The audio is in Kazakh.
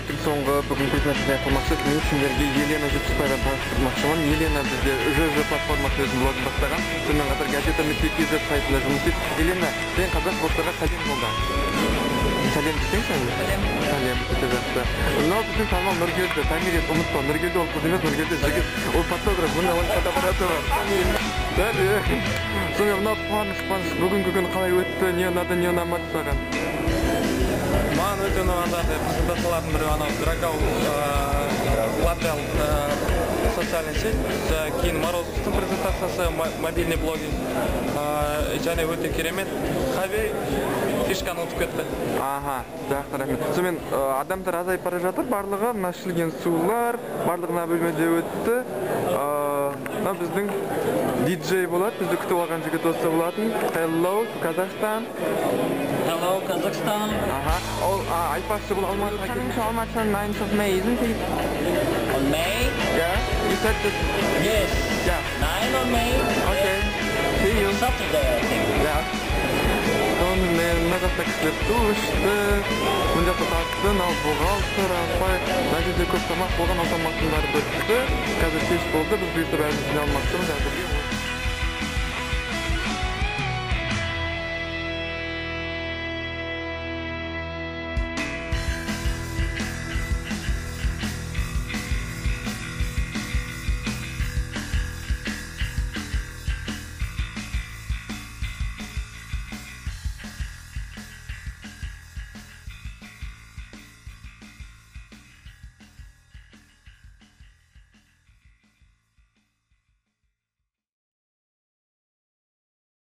Ивенттің соңғы бүгін презентациясын аяқтамақшы. Мен сендерге Елена Жетпісбаеваны таныстырмақшымын. Елена бізде ЖЖ платформасы өзінің блогын бастаған. Сонымен қатар газета нүкте kz сайтында жұмыс істейді. Елена, сен қазақ блогтарға сәлем жолда. Сәлем десеңші енді? Сәлем. Сәлем, өте жақсы. Мынау біздің танымал Нұргелді, Томирис, ұмытпа, Нұргелді ол қыз емес, Нұргелді жігіт, ол фотограф, мына оның фотоаппараты бар. Сәлем. Сонымен мынау Қуаныш, Қуаныш, бүгінгі күн қалай өтті, не ұнады, не ұнамады саған? Маған өте ұнағандарды презентациялардың бірі анау Драгау, Лател, социальный сеть, кейін Морозовтың презентациясы, мобильный блогинг, және өте керемет Хабей фишканы ұтып кетті. Аха, жақсы, рахмет. Сонымен адамдар азайып бара жатыр, барлығы мына ішілген сулар, барлығы мына бөлмеде өтті. Мына біздің диджей болады, бізді күтіп алған жігіт осы болатын. Hello, Казахстан. Hello, Kazakhstan. Аха, ол, айтпақшы, бұл Алматыға Coming to Almaty on 9th of May, isn't it? On May? Yeah, you said that. Yes. Yeah. 9 on May. Okay. See you. Saturday, I think. Yeah. Сонымен мына жақта кісілер су ішті, мына жақта тартты, мынау бухгалтер апай, мына жерде көп тамақ болған, ол тамақтың бәрі бітті. Қазір кеш болды, біз бұйырса бәріміз жиналмақшымыз әзірге.